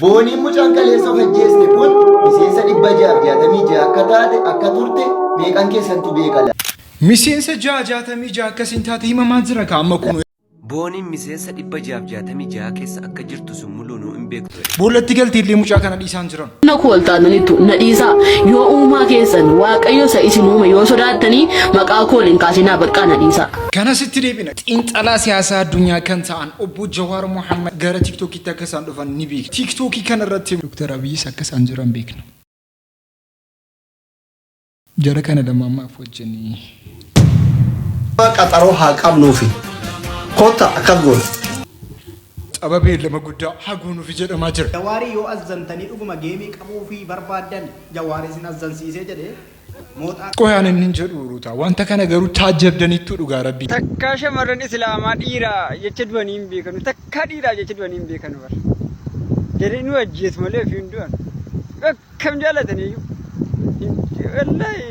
Booniin mucaan kaleessa of ajjeeste kun miseensa 666 akka taate akka turte meeqan keessantu beeka laata? Miseensa 666 akkasiin taate himamaa jira ka amma kun. Booniin miseensa 666 keessa akka jirtu sun muluunuu in beektu ture. Boollatti galteellee mucaa kana dhiisaan jiran. Na koo ol taataniittu na dhiisaa yoo uumaa keessan Waaqayyo isa isin uume yoo sodaattanii maqaa koo ol hin kaasinaa baqqaa na dhiisaa. Kana sitti deebina. Xiinxalaa siyaasaa addunyaa kan ta'an Obbo Jawaar Mohaammad gara Tiiktookiitti akka isaan dhufan ni beekna. Tiiktookii kana irratti. Dr. Abiyyis akka isaan jiran beekna. Jara kana lamaan maaf wajjin. Qaxaroo haa qabnuufi. Kootta akkas goona. Tapha beellama guddaa haa goonuufi jedhamaa jira. Jawaarii yoo azzantanii dhuguma geemii qabuufii barbaaddan Jawaar isin azzansiisee jedhe mooxaa. Qoy ani inni hin jedhu Ruutaa wanta kana garuu taajjabdanittuu dhugaa rabbii. Takkaa shamarran islaamaa dhiiraa jecha du'anii hin beekanu. Takkaa dhiiraa jecha du'anii hin beekanu bar. Jarri nu ajjeesu malee ofii hin du'an. Akkam jaalataniyyuu. Wallahi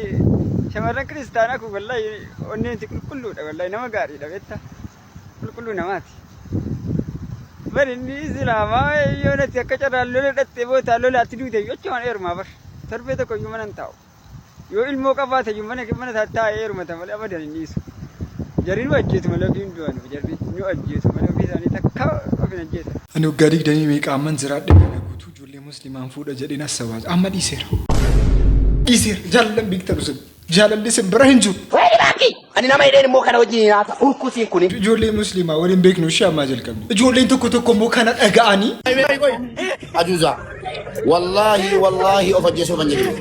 shamarran kiristaanaa kun wallahi onneenti qulqulluudha wallahi nama gaariidha beektaa. Qulqulluu namaati. Bar inni islaamaa yoo natti akka carraan lola dhattee bootaa lolaatti duute iyyuu achumaan heerumaa bar. Torbee tokko iyyuu mana hin taa'u. Yoo ilmoo qabaate iyyuu mana mana isaa taa'ee heerumata malee abadan hin dhiisu. Jarri nu ajjeesu malee ofii hin du'an jarri nu ajjeesu malee ofii isaanii takka of hin ajjeesan. Ani waggaa digdamii meeqa amman jiraadhe kana guutuu ijoollee muslimaan fuudha jedheen assabaa amma dhiiseera. Dhiiseera jaalallan beektan isin jaalalli isin bira hin jiru. Wayii baaki! Ani nama hidheen immoo kana wajjin hin haasa. Urkusiin kuni. Ijoollee musliimaa waliin beeknu ishee ammaa jalqabne. Ijoolleen tokko tokko immoo kana dhaga'anii Ajuuza. Wallaahi wallaahi of ajjeesuuf hin jedhu.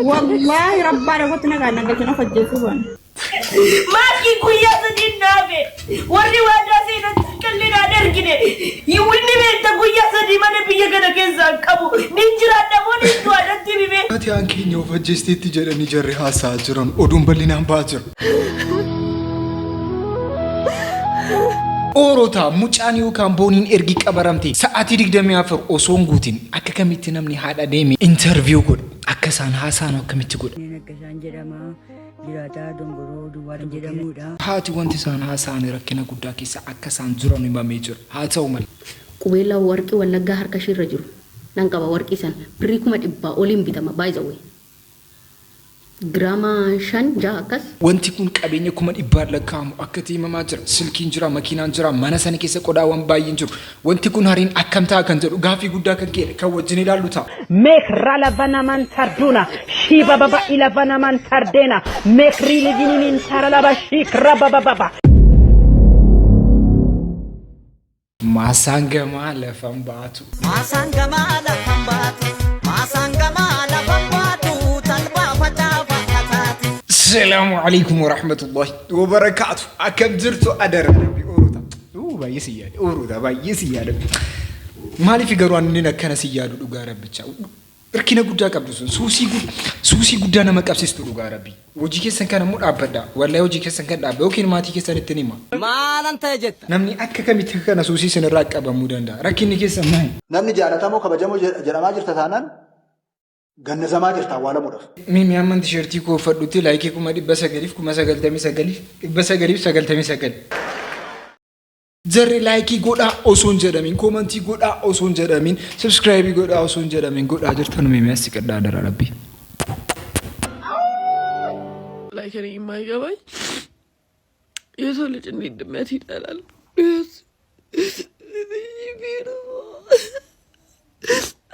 Wallaahi rabbaa dhagootti nagaan nagalchuun of ajjeesuu baana. Maakii guyyaa sadiin naafe warri waadaa seenan takkallee naan ergine inni beekta guyyaa sadii malee biyya kana keessaa hin qabu nin jiraadha moo nin du'a natti himi. Fatiyaan keenya of ajjeesteetti jedhanii jarri haasa'aa jiran oduun bal'inaan ba'aa jira. Oorotaa mucaan yookaan booniin ergi qabaramte sa'aatii 24 osoo hin guutin akka kamitti namni haadha deeme interview godha akka isaan haasa'an akkamitti godha. Naggasaan jedhama. Jiraataa Dongoroo Duwwaa kan jedhamuudha. Haati wanti isaan haasa'an rakkina guddaa keessa akka isaan jiran himamee jira. Haa ta'u malee. Qubeellaa warqii wallaggaa harka ishiirra jiru nan qaba warqii sana birrii 100,000 oliin bitama by the way giraama 5 6 akkas. Wanti kun qabeenya kuma dhibbaan lakkaa'amu akka ta'e himamaa jira. Silkiin jira, makiinaan jira, mana sana keessa qodaawwan baay'een jiru. Wanti kun hariin akkam ta'a kan jedhu gaaffii guddaa kan ka'edha. Kan wajjin ilaallu ta'a. Mek ralavanamantarduna shibababa ilavanamantardena mek rilivinimintaralaba shikrabababa. Maasaan gamaa lafan baatu. Maasaan gamaa lafan baatu. Maasaan gamaa lafan baatu. Talbaa facaafadha taate. Salaamu alaikum warahmatullahi wabarakaatu. Akkam jirtu adara rabbi oorota. Uu baay'ee si yaade oorota baay'ee si yaade. Maaliif garuu annin akkana si yaadu dhugaa rabbicha. Rakkina guddaa qabdu sun suusii suusii guddaa nama qabsiistu dhugaa rabbi. Hojii keessan kana immoo dhaabbadha. Wallahi hojii keessan kan dhaabba yookiin maatii keessanitti hima. Maalan ta'e jetta? Namni akka kamitti akka kana suusii isinirraa qabamuu danda'a? Rakkinni keessan maali? Namni jaalatamoo kabajamoo jedhamaa jirta taanaan gannazamaa jirta awwaalamuudhaaf. Mimi amman tishertii koo uffadhutti laayikii 900,999 999. Jarri laayikii godhaa osoo hin jedhamin, koomantii godhaa osoo hin jedhamin, subscribe godhaa osoo hin jedhamin godhaa jirtan mimi as siqadhaa adaraa rabbii. ላይክ እኔ የማይገባኝ የሰው ልጅ እንዴት ድመት ይጠላል?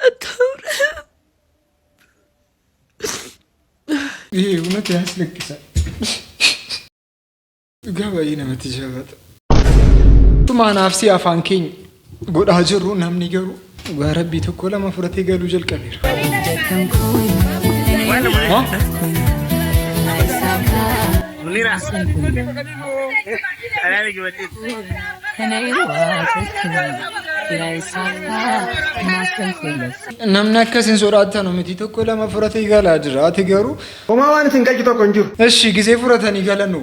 አታምርም። ይሄ እውነት ያስለቅሳል። Dhugaa baay'ee namatti jabaata. Tuma anaaf si afaan keenya godhaa jirru namni garuu dhugaa rabbii tokko lama fudhatee galuu jalqabeera. Namni akkas hin sodaatanu miti tokko lama fudhatee galaa jira. Ati garuu Homaa waan isin galchu tokko hin jiru. Eshi gisee fudhatanii galanu.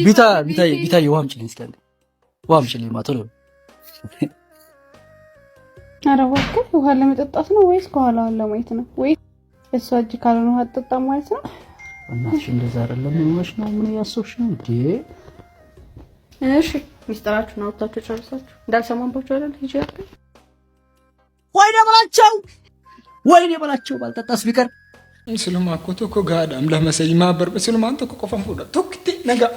ቢታ ቢታ ቢታ ውሃ አምጪልኝ እስኪ አንዴ ውሃ አምጪልኝ ማ ቶሎ። ኧረ እባክህ ውሃ ለመጠጣት ነው ወይስ ከኋላዋን ለማየት ነው? ወይስ በእሷ እጅ ካልሆነ ውሃ አትጠጣም ማለት ነው? እናትሽ እንደዛ አይደለም። ምን ሆነሽ ነው? ምን እያሰብሽ ነው እንዴ? እሺ ሚስጥራችሁን አውጥታችሁ ጨርሳችሁ እንዳልሰማባችሁ አይደል? ሂጂ ያልከኝ። ወይኔ በላቸው፣ ወይኔ በላቸው። ባልጠጣስ ቢቀር Silumaa akkoo tokko gaadhaam lama sadii maa barba silumaan tokko qofan fuudha tokkitti nagaa.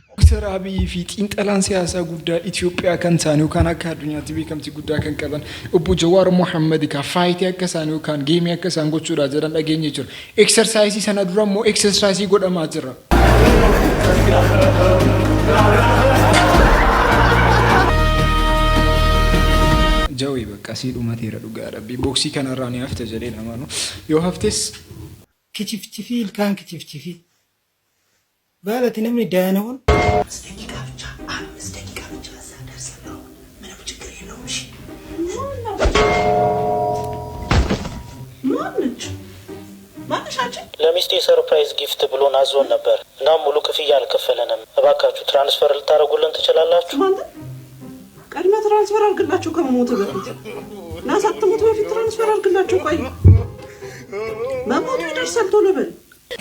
Dooktar Abiyyi fi xiinxalaan siyaasaa guddaa Itoophiyaa kan ta'an yookaan akka addunyaatti beekamtii guddaa kan qaban obbo Jawaar Mohammed ka fight akka isaan yookaan game akka isaan gochuudhaa jiran dhageenye jira. Exercise sana dura immoo exercise godhamaa jira. Jawee bakka asii dhumateera dhugaa rabbii booksii kanarraa ni hafte jedhee namaanu yoo haftes. Kichifchifii ilkaan kichifchifii. Baalati namni daana'uun. 5 ደቂቃ ብቻ፣ 5 ደቂቃ ብቻ፣ እዛ ደርሳለሁ። ምንም ችግር የለውም። እሺ። ማነች? ማነሽ አንቺ? ለሚስቴ surprise gift ብሎን አዞን ነበር እና ሙሉ ክፍያ አልከፈለንም። እባካችሁ transfer ልታደርጉልን ትችላላችሁ? ቀድመህ transfer አድርግላቸው ከመሞት በፊት እና ሳትሞት በፊት transfer አድርግላቸው። ቆይ መሞቱ ይደርሳል። ቶሎ በል።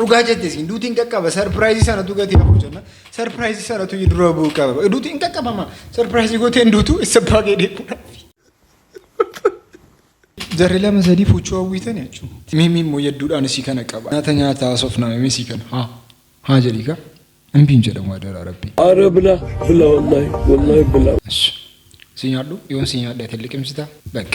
Dhugaa jette siin duutiin qaqqaba surprise sanatu gatii hafu jenna surprise sanatu dura bu'uu qaba duutiin qaqqabama surprise gooteen duutu isa baagee deemuudhaaf. Jarri lama sadii fuuchuu hawwitan jechuudha. Mimi immoo yedduudhaan isii kana qaba. Nyaata nyaata haasofnaa mimi isii kana haa haa jedhii ka imbiin jedhamu adaraa rabbii. አረ ብላ ብላ፣ ወላሂ ወላሂ ብላ። እሺ si nyaadhu yoon si nyaadhe ati liqimsita በቃ.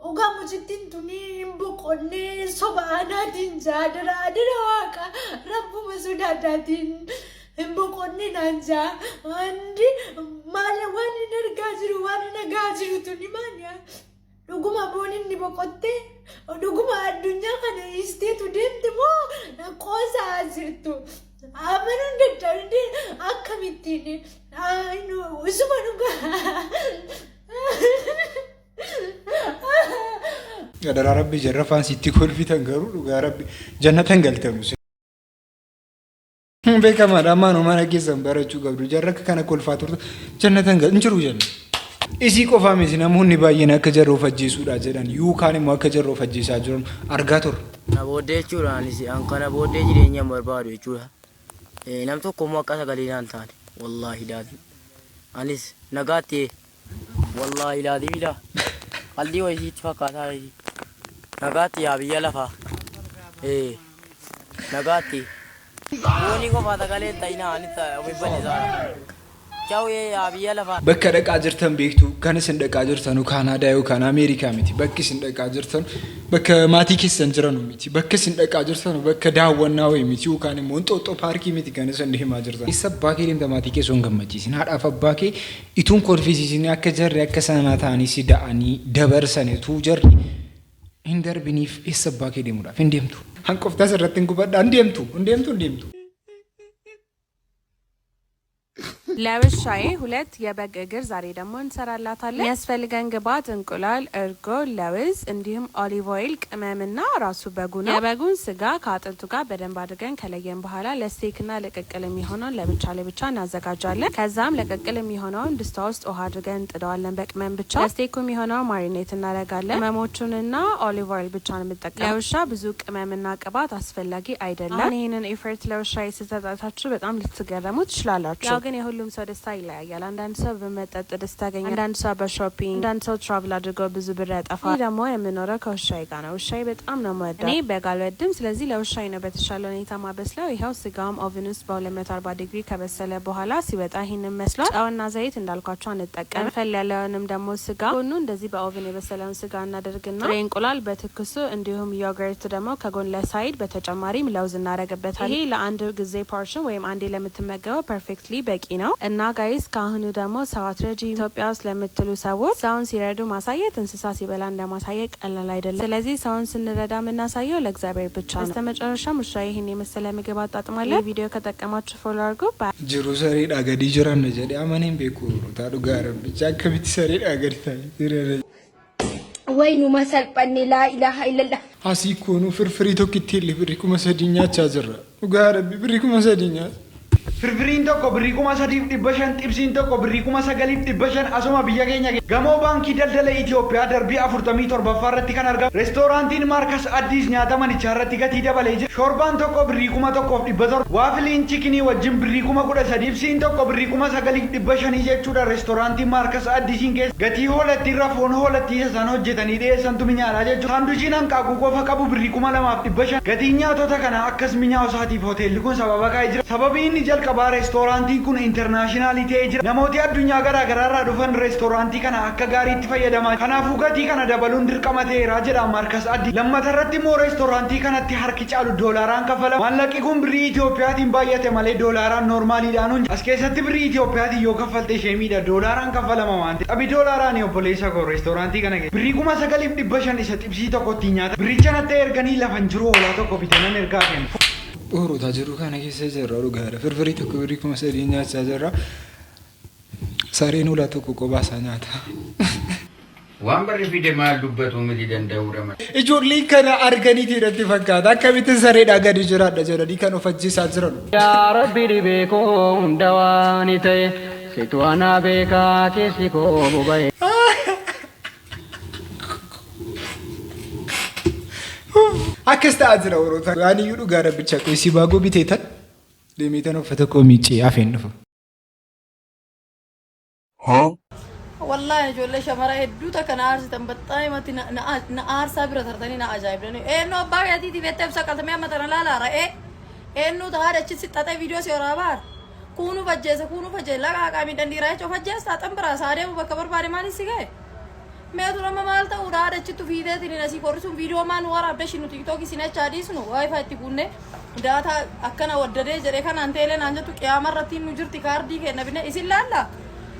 Dhugaa mucittiin tuni hin boqonnee soba anaatiin jaadara adira waaqa rabbuma sodaadhaatiin hin boqonnee naan jaa andi maal waan hin argaa jiru waan hin dhagaa jiru tuni maal dhuguma boon inni boqottee dhuguma addunyaa kana hiisteetu deemte moo qoosaa jirtu amanuun dadhabde akkamittiin isuma dhugaa. Adaraa rabbi jarra faan sitti kolfitan garuu dhugaa rabbi jannatan galtanu. Beekamaadha ammaan mana keessan barachuu qabdu jarra akka kana kolfaa turte jannatan gal hin jiru jenna. Isii qofaa miti namoonni baay'een akka jarra of ajjeesuudha jedhan yookaan immoo akka jarra of ajjeesaa jiran argaa turre. Na booddee jechuudha anis an kana booddee jireenya hin barbaadu jechuudha. Nam tokko immoo akka sagalee naan taane wallaahi laati. Anis nagaatti wallaahi laati bila qalbii wayisiitti fakkaataa nagaatti yaa biyya lafaa. Nagaatti. Boonii qofaa sagalee hin ta'inaa anis ofi bal'isaadha. Ciao yaa biyya lafaa. Bakka dhaqaa jirtan beektu kan isin dhaqaa jirtanu Kaanaadaa yookaan Ameerikaa miti. Bakki isin dhaqaa jirtan bakka maatii keessan jiranu miti. Bakka isin dhaqaa jirtanu bakka daawwannaa wayii miti yookaan immoo Inxooxxoo paarkii miti kan isin deemaa jirtan. Eessa abbaa kee deemta maatii kee osoo hin gammachiisin haadhaaf abbaa kee ituun kolfisiisin akka jarri akka sanaa ta'anii si da'anii dabarsan utuu jarri hin darbiniif eessa abbaa kee deemuudhaaf hin deemtu. Hanqoftaas irratti hin gubadhaa hin deemtu hin deemtu hin deemtu. ለውሻዬ ሁለት የበግ እግር ዛሬ ደግሞ እንሰራላታለን። የሚያስፈልገን ግብአት እንቁላል፣ እርጎ፣ ለውዝ እንዲሁም olive oil፣ ቅመምና ራሱ በጉ ነው። የበጉን ስጋ ከአጥንቱ ጋር በደንብ አድርገን ከለየን በኋላ ለ steak ና ለቅቅል የሚሆነውን ለብቻ ለብቻ እናዘጋጃለን። ከዛም ለቅቅል የሚሆነውን ድስቷ ውስጥ ውሃ አድርገን እንጥደዋለን በቅመም ብቻ። ለ steak ኡ የሚሆነውን marinate እናደርጋለን። ቅመሞቹንና olive oil ብቻ ነው የምጠቀመው። ለውሻ ብዙ ቅመምና ቅባት አስፈላጊ አይደለም። አሁን ይህንን effort ለውሻ ስሰጣታችሁ በጣም ልትገረሙ ትችላላችሁ። ያው ግን የሁሉም ሰው ደስታ ይለያያል። አንዳንድ ሰው በመጠጥ ደስታ ያገኛል። አንዳንድ ሰው በ shopping፣ አንዳንድ ሰው travel አድርገው ብዙ ብር ያጠፋል። እኔ ደግሞ የምኖረው ከውሻዬ ጋር ነው። ውሻዬ በጣም ነው የምወደው። እኔ በግ አልወድም። ስለዚህ ለውሻዬ ነው በተሻለ ሁኔታ ማበስለው። ይኸው ስጋውም oven ውስጥ በ240 ዲግሪ ከበሰለ በኋላ ሲወጣ ይህንን መስሏል። ጨውና ዘይት እንዳልኳቸው አንጠቀም። ፈል ያለውንም ደግሞ ስጋ ጎኑ እንደዚህ በ oven የበሰለውን ስጋ እናደርግና ጥሬ እንቁላል በትኩሱ እንዲሁም yogurt ደግሞ ከጎን ለ side በተጨማሪም ለውዝ እናደርግበታል። ይሄ ለአንድ ጊዜ portion ወይም አንዴ ለምትመገበው perfectly በቂ ነው። እና guys ከአሁኑ ደግሞ ሰው አትረጂ ኢትዮጵያ ውስጥ ለምትሉ ሰዎች ሰውን ሲረዱ ማሳየት እንስሳ ሲበላ እንደማሳየት ቀላል አይደለም። ስለዚህ ሰውን ስንረዳ የምናሳየው ለእግዚአብሔር ብቻ ነው። በስተመጨረሻም ውሻዬ ይህን የመሰለ ምግብ አጣጥማለን። ይህ ቪዲዮ ከጠቀማችሁ follow አድርጉ። Jiru sareedhaa gadi jiranna jedhee amaneen beeku taa dhugaa rabbicha akkamitti sareedhaa gadi taa'ee Waynuma salphanne laa ilaaha illallah. Asii koonuu firfirii tokkitti illee birrii 3,000 nyaachaa jirra. Dhugaa rabbi birrii 3,000 nyaata. Firfiriin tokko birrii 3,500, xibsiin tokko birrii 9,500. Asuma biyya keenya gamoo Baankii Daldala Itoophiyaa darbii 47ffaa irratti kan argamu reestooraantiin Maarkas Addis nyaata manichaa irratti gatii dabalee jira. Shoorbaan tokko birrii 1,700, waafiliin chikinii wajjin birrii 13,000, xibsiin tokko birrii 9,500 jechuudha. Reestooraantiin Maarkas Addisiin keessa gatii hoolattiirra foon hoolattii isa isaan hojjetanii dhiyeessantu minyaadha jechuudha. Saanduchiin hanqaaquu qofa qabu birrii 2,500. Gatiin nyaatota kanaa akkas minyaa'u isaatiif hoteelli kun sababa kaa'ee jira. Sababii inni jalqabaa reestooraantiin kun intarnaashinaalii ta'ee jira. Namooti addunyaa garaa garaarraa dhufan reestooraantii kana akka gaariitti fayyadamaa. Kanaafuu gatii kana dabaluun dirqama ta'eera jedha Maarkas Addis. Lammata irratti immoo reestooraantii kanatti harki caalu doolaaraan kaffalama. Maallaqi kun birrii Itoophiyaatiin baay'ate malee doolaaraan noormaaliidhaan hin. As keessatti birrii Itoophiyaatiin yoo kaffalte ishee miidha. Doolaaraan kaffalama waan ta'eef. Xabi doolaaraani obboleessa koo reestooraantii kana keessa. Birrii 9,500 isa xibsii tokko ittiin nyaata. Birricha natti erganii lafan jiru hoolaa tokko bitee nan ergaa kennu. Oorotaa jiru kana keessa jirra dhugaadha. Firfirii tokko birrii 3,000 nyaachaa jirra. Sareen hoolaa tokko kophaa isaa nyaata. Waan barri fide maal dubbatu miti danda'uudha malee. Ijoolleen kana arganiiti irratti fakkaata. Akkamitti sareedhaa gadi jiraadha jedhanii kan of ajjeesaa jiran. Yaa Rabbi, dhibee koo hunda waan ta'e situ anaa beekaa, keessi koo boba'e. Akkas ta'aa jira warroota. Waan iyyuu dhugaa rabbicha qoysii baagoo biteetan deemeetan uffata koo miicee hafeen dhufa. Wallahi ijoollee shamara hedduu takka na aarsitan, baxxaa'imatti na aarsaa bira tartanii na ajaa'ibdanii. Eenyu abbaa keetiitiif jettee ibsa qaltamee amma tana laala ra'ee eenyu tahaa dachi si xaxee viidiyoo si waraabaa kunuuf ajjeese, kunuuf ajjeese, laqa qaamii dhandhiiraa jecha of ajjeestaa xambiraa isaa deemu bakka barbaade maaliif si ga'e? Mee tura, amma maal ta'uudha haadha fiiteetiin asii qorrisuun viidiyoo maan waraabde shi nu TikTokii sin achaa dhiisnu WiFi itti guunne data akkana waddadee jedhe kanaan teelee naan jettu qiyaama irratti nu jirti kaardii kenna binne isin laalla.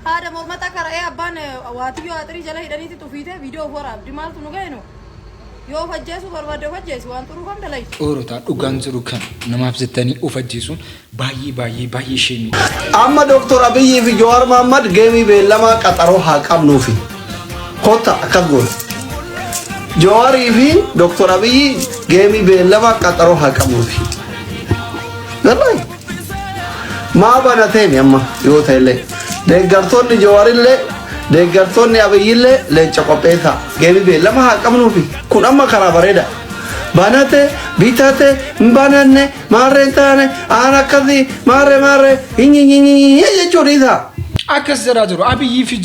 Haadha mormata akka ra'ee abbaan waatiyyoo axirii jala hidhaniiti tufiitee viidiyoo of waraabdi, maaltu nu ga'e? Nu yoo of ajjeesuu barbaadde of ajjeesi, waan xuruu kam dalaytu. Oorotaa, dhugaan jiru kan namaaf jettanii of ajjeesuun baay'ee baay'ee baay'ee ishee miidha. Amma Dooktor Abiyyii fi Jawaar Mahaammad geemii beellamaa qaxaroo haa qabnuufi. Kotta akkas goona. Jawaarii fi Dooktor Abiyyi geemii beellamaa qaxaroo haa qabnuufi. Wallahi. Maa banateemi amma yoo ta'ellee. Deeggartoonni Jawaarillee, deeggartoonni Abiyyillee leenca qopheessaa. Geemii beellama haa qabnuufi. Kun amma karaa bareeda. Banate, bitate, hin bananne, maarree taane, aan akkasii, maarree maarree, hinyinyinyi jechuun isaa. Akkas jedhaa jiru. Abiyyii fi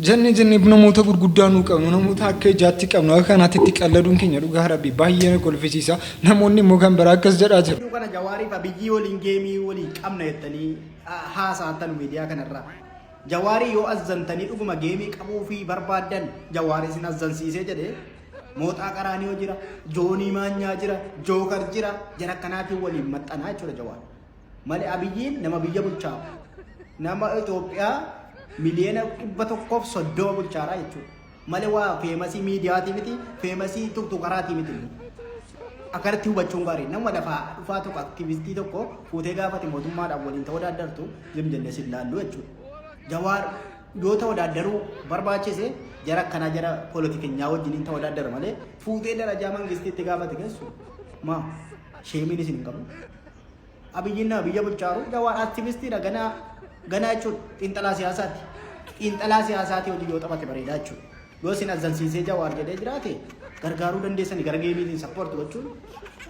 jenne jenne namoota gurguddaa nuu qabnu, namoota akka ijaatti qabnu, akka kanaatti itti qalladuun keenya dhugaa rabbii baay'ee na kolfisiisa. Namoonni immoo kan biraa akkas jedhaa jiru. Kana Jawaariif Abiyyii waliin geemii waliin qabna jettanii haasa'atan miidiyaa kanarraa. Jawaarii yoo azzantanii dhuguma geemii qabuu fi barbaaddan, Jawaarii isin azzansiisee jedhee, Mooxaa Qaraaniyoo jira, Joonii Maanyaa jira, Jookar jira, jara akkanaatiin waliin maxxanaa jechuudha Jawaar. Malee Abiyyiin nama biyya bulchaa, nama Itoophiyaa 130 miliyoona bulchaaraa jechuudha. Malee waa feemasii miidiyaatii miti, feemasii tuktukaraatii miti. Akkanatti hubachuun gaarii. Nama lafaa dhufaa tokko, aktivistii tokko fuutee gaafate mootummaadhaan waliin ta'uu daaddartu zim jennee sin laallu jechuudha. Jawaar yoo ta'u daaddaruu barbaachise jara akkanaa, jara poolitikinyaa wajjiniin ta'uu daaddara malee fuutee darajaa mangistiitti gaafate geessu maa sheemiin isin hin qabu. Abiyyiin nama biyya bulchaaru, Jawaar aktivistiidha ganaa ganaa jechuudha, xiinxalaa siyaasaati. Xiinxalaa siyaasaati hojii yoo taphate bareedaa jechuudha. Yoo isin azzansiisee Jawaar jedhee jiraate gargaaruu dandeessanii gara geemiitiin support gochuun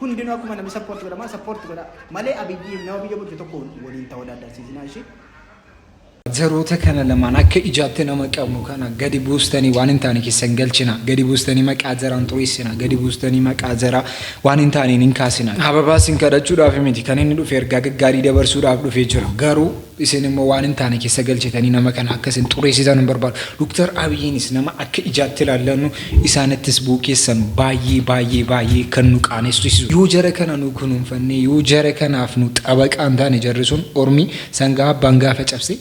hundinuu akkuma namni support godhamaa support godhaa malee Abiyyiin nama biyya bulchu tokko waliin ta'uu daaddarsiisinaa ishee. Jaroota kana lamaan akka ijaatti nama qabnu kana gadi buustanii waan hin taane keessan galchina. Gadi buustanii maqaa jaraan xureessina. Gadi buustanii maqaa jaraa waan hin taaneen hin kaasina. Ababaa isin kadhachuudhaaf miti kan inni dhufe, ergaa gaggaarii dabarsuudhaaf dhufee jira. Garuu isin immoo waan hin taane keessa galchitanii nama kana akka isin xureessitan hin barbaadu. Dr. Abiyyiinis nama akka ijaatti ilaallannu isaanittis bu'uu keessan baay'ee baay'ee baay'ee kan nu qaanessisu. Yoo jara kana nu kunuunfannee, yoo jara kanaaf nu xabaqaa hin taane, jarri sun ormi sangaa abbaan gaafa cabse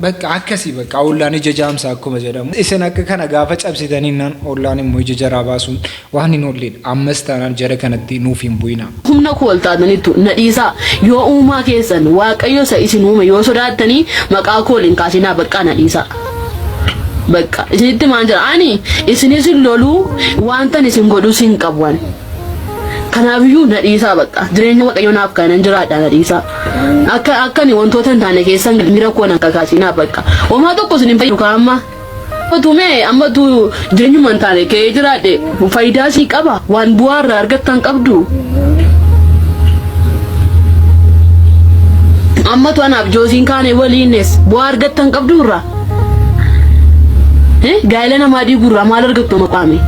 bakka akkasii bakka ollaan ija jaamsa akkuma jedhamu. Isin akka kana gaafa cabsitanii naan ollaan immoo ija jaraa baasuun waan hin oolledha. Ammas taanaan jara kanatti nuuf hin bu'ina. Humna koo ol taataniittu, na dhiisaa. Yoo uumaa keessan Waaqayyo isa isin uume yoo sodaattanii maqaa koo ol hin kaasinaa, baqqaa na dhiisaa. Bakka isinitti maan jira, ani isinis hin loluu, wantan isin godhus hin qabu ani. Kanaafiyyuu na dhiisaa bakka. Jireenya Waaqayyo naaf kaa'e nan jiraadha na dhiisaa. Akka akka ani wantoota hin taane keessan miira koo nan kakaasinaa bakka. Homaa tokko isin hin fayyadu kaa amma. Tumee amma tu jireenyuma hin taane ka'ee jiraadhe faayidaa sii qaba waan bu'aa irraa argattan qabdu. Amma tu anaaf joosiin kaane waliines bu'aa argattan qabdu irraa. Gaa'ela namaa diiguu irraa maal argattu maqaame?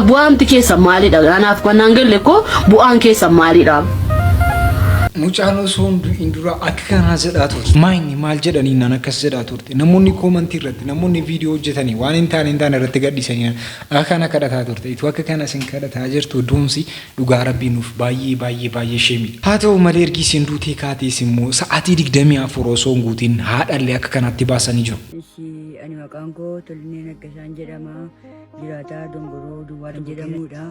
Bu'aamti keessa maalidha? Anaaf kan naan galle koo bu'aan keessa maalidha? Mucaan osoo hin du'in dura akka kanaa jedhaa turte. Maa inni maal jedhanii naan akkas jedhaa turte. Namoonni koomantii irratti namoonni viidiyoo hojjetanii waan hin taane hin taane irratti gadhiisanii akka kana kadhataa turte. Ituu akka kana isin kadhataa jirtu duumsi dhugaa rabbii nuuf baay'ee baay'ee baay'ee sheemidha. Haa ta'u malee ergi isin duutee kaatees immoo sa'aatii 24 osoo hin guutin haadhallee akka kanaatti baasanii jiru. Ishi ani maqaan koo Tolnee Naggasaan jedhama. Jiraataa Dongoroo Duwwaa kan jedhamudha.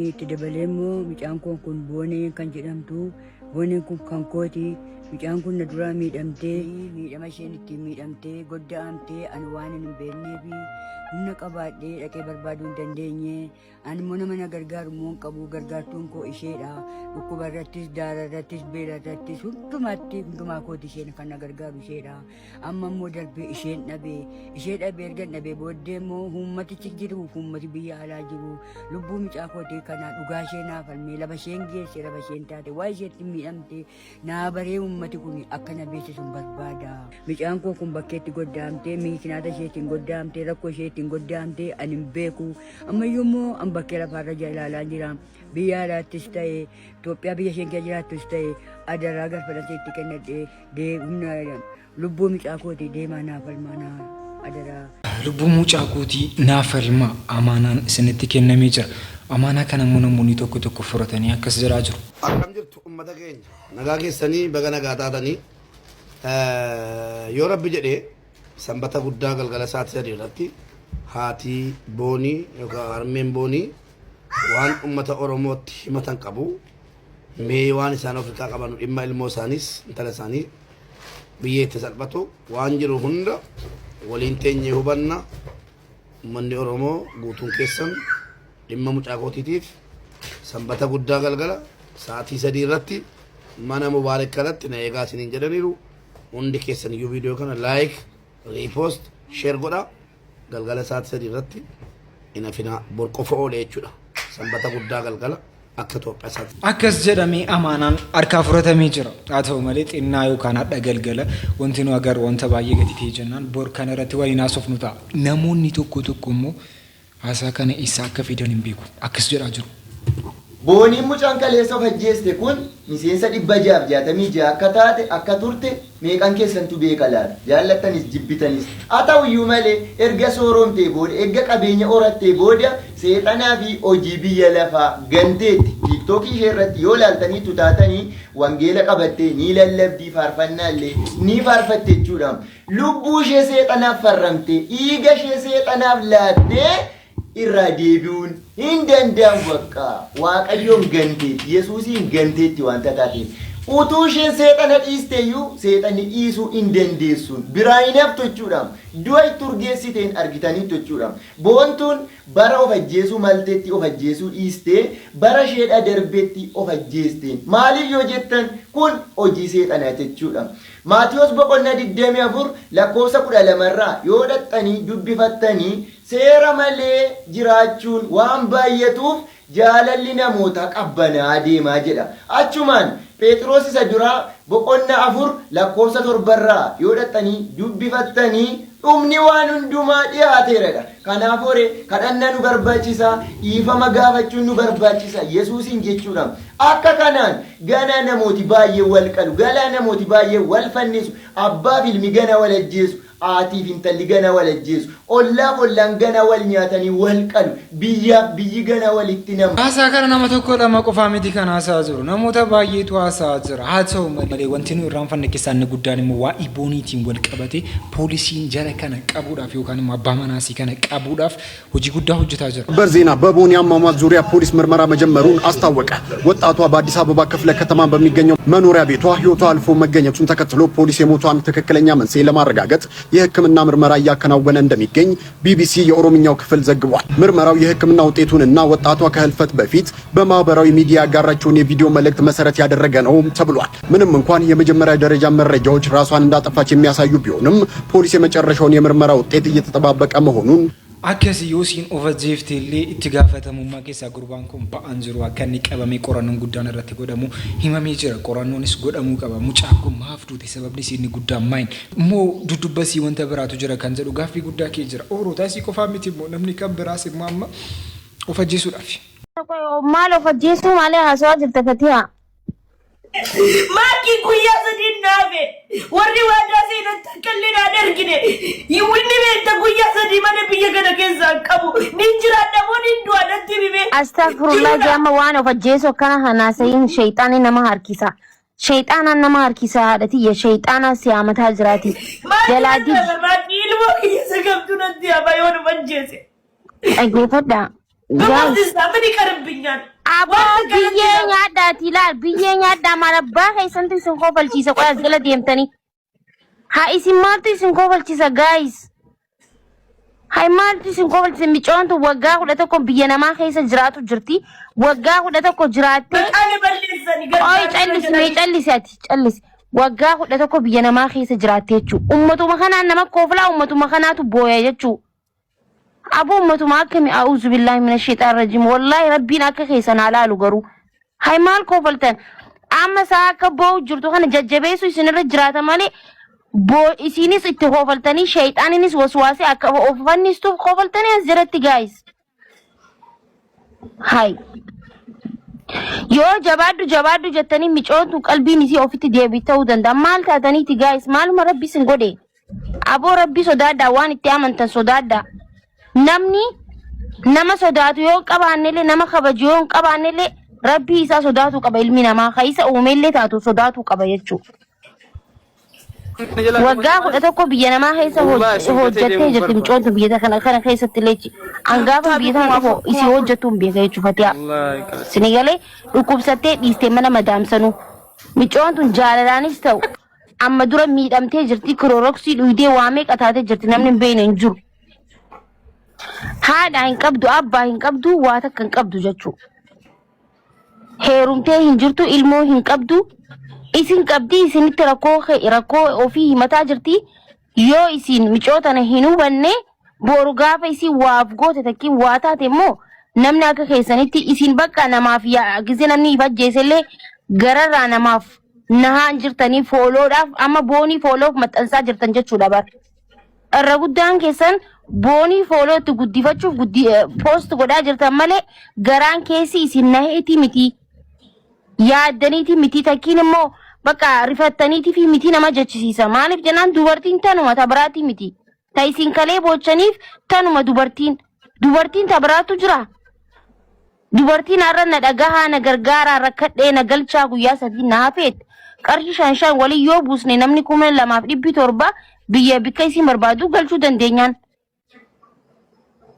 Itti dabalee immoo mucaan koo kun Boonee kan jedhamtu. Booneen kun kan kooti. Mucaan kun na duraa miidhamtee miidhama isheen ittiin miidhamtee godda'amtee ani waan hin beekneef humna qabaadhee dhaqee barbaaduu hin dandeenye. Ani immoo nama na gargaaru immoo hin qabu. Gargaartuun koo isheedha. Dhukkuba irrattis, daara irrattis, beela irrattis hundumaatti hundumaa kooti isheen kan na gargaaru isheedha. Amma immoo darbee isheen dhabe. Ishee dhabee erga dhabee booddee immoo uummatichi jiru uummati biyya alaa jiru lubbuu mucaa kootii kana dhugaa ishee naa falmee lafa isheen geesse lafa isheen taate waa isheetti miidhamte naa baree uummati kun akka na beeksisu barbaada. Mucaan koo kun bakkeetti goddaamtee miikinaata isheetiin goddaamtee rakkoo isheetiin goddaamtee ani hin beeku. Ammayyuu immoo an bakkee lafaarra ilaalaa jira. Biyya alaattis ta'e Itoophiyaa biyya isheen keessa jiraattus ta'e adaraa galfadhan itti kennadhee dee humna lubbuu mucaa kootii deemaa naa falmaa naa adaraa. Lubbuu mucaa kootii naa falmaa amaanaan isinitti kennamee jira. Amaanaa kana immoo namoonni tokko tokko fudhatanii akkas jedhaa jiru. Akkam jirtu ummata keenya nagaa keessanii baga nagaa taatanii yoo rabbi jedhee Sanbata guddaa galgala sa'aatii 3 irratti haati Boonii yookaan harmeen Boonii waan ummata Oromootti himatan qabu. Mee waan isaan of harkaa qaban dhimma ilmoo isaaniis intala isaanii biyyee itti salphatu waan jiru hunda waliin teenyee hubanna. Ummanni Oromoo guutuun keessan dhimma mucaa kootiitiif sanbata guddaa galgala sa'aatii 3 irratti mana Mubaarik kanatti na eegaa isiniin jedhaniiru. Hundi keessan iyyuu viidiyoo kana like, repost, share godha. Galgala sa'aatii 3 irratti hin hafinaa. Bor qofa oole jechuudha. Sanbata guddaa galgala akka Itoophiyaa sa'aatii Akkas jedhamee amaanaan harkaa fudhatamee jira. Haa ta'u malee xinnaa yookaan hadha galgala wanti nu agarru wanta baay'ee gadi ta'e jennaan bor kana irratti waliin haasofnu ta'a. Namoonni tokko tokko immoo haasaa kana eessaa akka fidan hin beeku. Akkas jedhaa jiru. Booniin mucaan kaleessa of ajjeeste kun miseensa 666 akka taate, akka turte meeqan keessantu beeka laata? Jaallattanis jibbitanis. Haa ta'uyyuu malee erga sooromtee booda, erga qabeenya horattee booda seexanaa fi hojii biyya lafaa ganteetti. Tiiktookii ishee irratti yoo ilaaltaniittu taatanii wangeela qabattee ni lallabdi, faarfannaallee ni faarfatti jechuudha. Lubbuu ishee seexanaaf farramtee, dhiiga ishee seexanaaf laattee irraa deebi'uun hin danda'amu bakka. Waaqayyoon ganteetti, Yesuusiin ganteetti wanta taateef. Utuu isheen seexana dhiiste iyyuu seexanni dhiisuu hin dandeessuun biraa hin haftu jechuudha. Du'a itti urgeessiteen argitaniittu jechuudha. Boontuun bara of ajjeesuu maltetti of ajjeesuu dhiistee bara isheedha darbetti of ajjeesteen. Maaliif yoo jettan kun hojii seexanaa jechuudha. Maatewos boqonnaa 24 lakkoofsa 12 irraa yoo dhaqxanii dubbifattanii seera malee jiraachuun waan baay'atuuf jaalalli namootaa qabbanaa'aa deema jedha. Achumaan Pheexiroos isa duraa boqonnaa 4 lakkoofsa 7 irraa yoo dhaqxanii dubbifattanii dhumni waan hundumaa dhiyaateera jedha. Kanaafuu ree kadhannaa nu barbaachisa, dhiifama gaafachuun nu barbaachisa Yesuusiin jechuudha. Akka kanaan ganaa namooti baay'een wal qalu, galaa namooti baay'een wal fannisu, abbaaf ilmi gana wal ajjeesu, haatiif intalli gana wal ajjeesu, ollaaf ollaan gana wal nyaatanii wal qalu, biyyaaf biyyi gana walitti nama. Haasaa kana nama tokko lama qofaa miti kan haasa'aa jiru. Namoota baay'eetu haasa'aa jira. Haa ta'u malee wanti nu irraanfanne keessaa inni guddaan immoo waa'ee Booniitiin wal qabatee poolisiin jara kana qabuudhaaf yookaan immoo abbaa manaasii kana qabuudhaaf hojii guddaa hojjetaa jira. ሰበር ዜና በቦኒ አሟሟት ዙሪያ ፖሊስ ምርመራ መጀመሩን አስታወቀ። ወጣቷ በአዲስ አበባ ክፍለ ከተማ በሚገኘው መኖሪያ ቤቷ ሕይወቷ አልፎ መገኘቱን ተከትሎ ፖሊስ የሞቷን ትክክለኛ መንስኤ ለማረጋገጥ የሕክምና ምርመራ እያከናወነ እንደሚገኝ እንደሚገኝ ቢቢሲ የኦሮምኛው ክፍል ዘግቧል። ምርመራው የሕክምና ውጤቱንና ወጣቷ ከህልፈት በፊት በማህበራዊ ሚዲያ ያጋራቸውን የቪዲዮ መልእክት መሰረት ያደረገ ነው ተብሏል። ምንም እንኳን የመጀመሪያ ደረጃ መረጃዎች ራሷን እንዳጠፋች የሚያሳዩ ቢሆንም፣ ፖሊስ የመጨረሻውን የምርመራ ውጤት እየተጠባበቀ መሆኑን Akkasii yoo isiin of ajjeefte illee itti gaafatamummaa keessaa gurbaan kun ba'aan jiru akka inni qabamee qorannoon guddaan irratti godhamu himamee jira. Qorannoonis godhamuu qaba. Mucaan kun maaf duute, sababni isii inni guddaan maayin immoo duddubbasii wanta biraatu jira kan jedhu gaaffii guddaa kee jira. Oorootaa isii qofaa miti, immoo namni kan biraas immoo amma of ajjeesuudhaaf. Maal of ajjeesuu maalee haasawaa jirta, Fatihaa? Maakii guyyaa 3 naafe. Warri waadaa seenan takka illee naan ergine. Inni beekta, guyyaa 3 malee biyya kana keessaa hin qabu. Nin jiraadha moo nin du'a, natti hime. Astaghfirullah, jaama waan of ajjeesuu akkana hanaasayin shayxaanni nama harkisa. Shayxaanaan nama harkisa, haadha tiyya, shayxaanaa si haamataa jiraati. Jalaa didi. Maakii ilmoo kiyya sagamtuu natti hama yoo nu ajjeese. Dhaggeeffadhaa. Dubartii isaa mini qarabbinyaan. Aboo, biyyee nyaadhaati ilaal, biyyee nyaadhaa. Maal abbaa keessantu isin kofalchiisa? Qoy, as jala deemtanii. Haa, isin maaltu isin kofalchiisa, guys? Haa, maaltu isin kofalchiisa? Micoontu waggaa 11 biyya namaa keessa jiraatu jirti. Waggaa 11 jiraattee. Maqaan balleessanii. Qoy, callisi mee, callisi, ati callisi. Waggaa 11 biyya namaa keessa jiraatte jechuudha. Ummatuma kanaan nama kooflaa, ummatuma kanaatu booya jechuudha. Aboo, ummatuma akkami? A'uuzu billaahi mina sheexaan rajiim. Wallaahi rabbiin akka keessan haa laalu garuu. Hay, maal koofaltan? Amma isaa akka boo'u jirtu kana jajjabeessu isinirra jiraata malee, boo isinis itti koofaltanii, sheexaaninis waswaasee akka of fannistuuf koofaltanii as jiratti, guys. Hay. Yoo jabaadhu jabaadhu jettanii, micoontu qalbiin isii ofitti deebi ta'uu danda'a. Maal taataniiti, guys? Maaluma rabbi isin godhe? Aboo, rabbi sodaadhaa, waan itti amantan sodaadhaa. Namni nama sodaatu yoo hin qabaannellee, nama kabaju yoo hin qabaannellee, rabbii isaa sodaatu qaba ilmi namaa. Ka isa uumellee taatu sodaatu qaba jechuudha. Waggaa 11 biyya namaa keessa hojjattee jirti micoontu biyya kana keessatti illee. An gaafa biyya kana dhufu isii hojjettu hin beeka jechuudha, Fatiyaa. Sini galee dhukkubsattee dhiistee mana madaamsanuu. Micoon tun jaalalaanis ta'u amma dura miidhamtee jirti, kirooroksii dhuydee waa meeqa taatee jirti, namni hin beekne hin jiru. Haadha hin qabdu, abbaa hin qabdu, waa takka hin qabdu jechuudha. Heerumtee hin jirtu, ilmoo hin qabdu. Isin qabdi, isinitti rakkoo ofii himataa jirti. Yoo isin micoo tana hin hubanne, boru gaafa isin waaf goote takkiin waa taate immoo, namni akka keessanitti isin bakka namaaf gisee namni if ajjeesellee gararraa namaaf nahaan jirtanii, fooloodhaaf amma boonii fooloof maxxansaa jirtan jechuudha bar. Irra guddaan keessan boonii follow itti guddifachuuf post godhaa jirtan malee, garaan keessi isin naheetii miti. Yaaddaniiti miti, takkiin immoo bakka rifattaniitii fi miti nama jechisiisa. Maaliif jennaan, dubartiin tanuma, ta biraatii miti. Ta isin kalee boochaniif tanuma dubartiin. Dubartiin ta biraatu jira. Dubartiin har'a na dhagahaa, na gargaaraa, rakkadhee na galchaa, guyyaa 3 na hafeet. Qarshii shan shan walii yoo buusne, namni 2700 biyya bikka isin barbaadu galchuu dandeenyaan.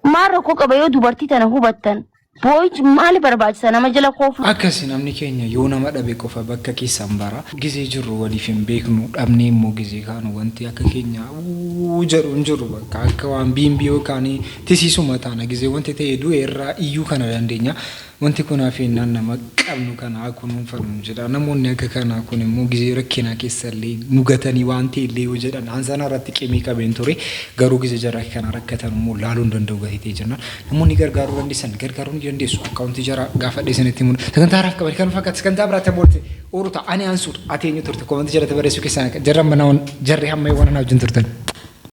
Maal rakkoo qaba yoo dubartii tana hubattan? Boo'ichi maali barbaachisa nama jala koofu? Akkasi namni keenya yoo nama dhabe qofa bakka keessan bara. Gizee jirru waliif hin beeknu, dhabnee immoo gizee kaanu wanti akka keenya uuu jedhu hin jiru, bakka akka waan biimbii yookaan tisiisuma taana. Gizee wanti ta'e du'e irraa iyyuu kana dandeenya. Wanti kun hafeennaan nama qabnu kana haa kunuunfannu jedha. Namoonni akka kanaa kun immoo gizee rakkinaa keessa illee nu gatanii waan ta'e illee yoo jedhan, an sana irratti qimii qabeen ture. Garuu gizee jarra kana rakkatan immoo laaluu hin danda'u gatii ta'e jennaan. Namoonni gargaaruu dandeessan gargaaruu ni dandeessu. Akkaawuntii jara gaafadhee isinitti himuun sagantaa haaraaf qabani kan fakkaatu sagantaa biraatti ammoo ooluta. Ani ansuudha. Ati eenyu turte? Koomentii jalatti barreessuu keessan jarra mana jarri hamma waan ana wajjin turtan.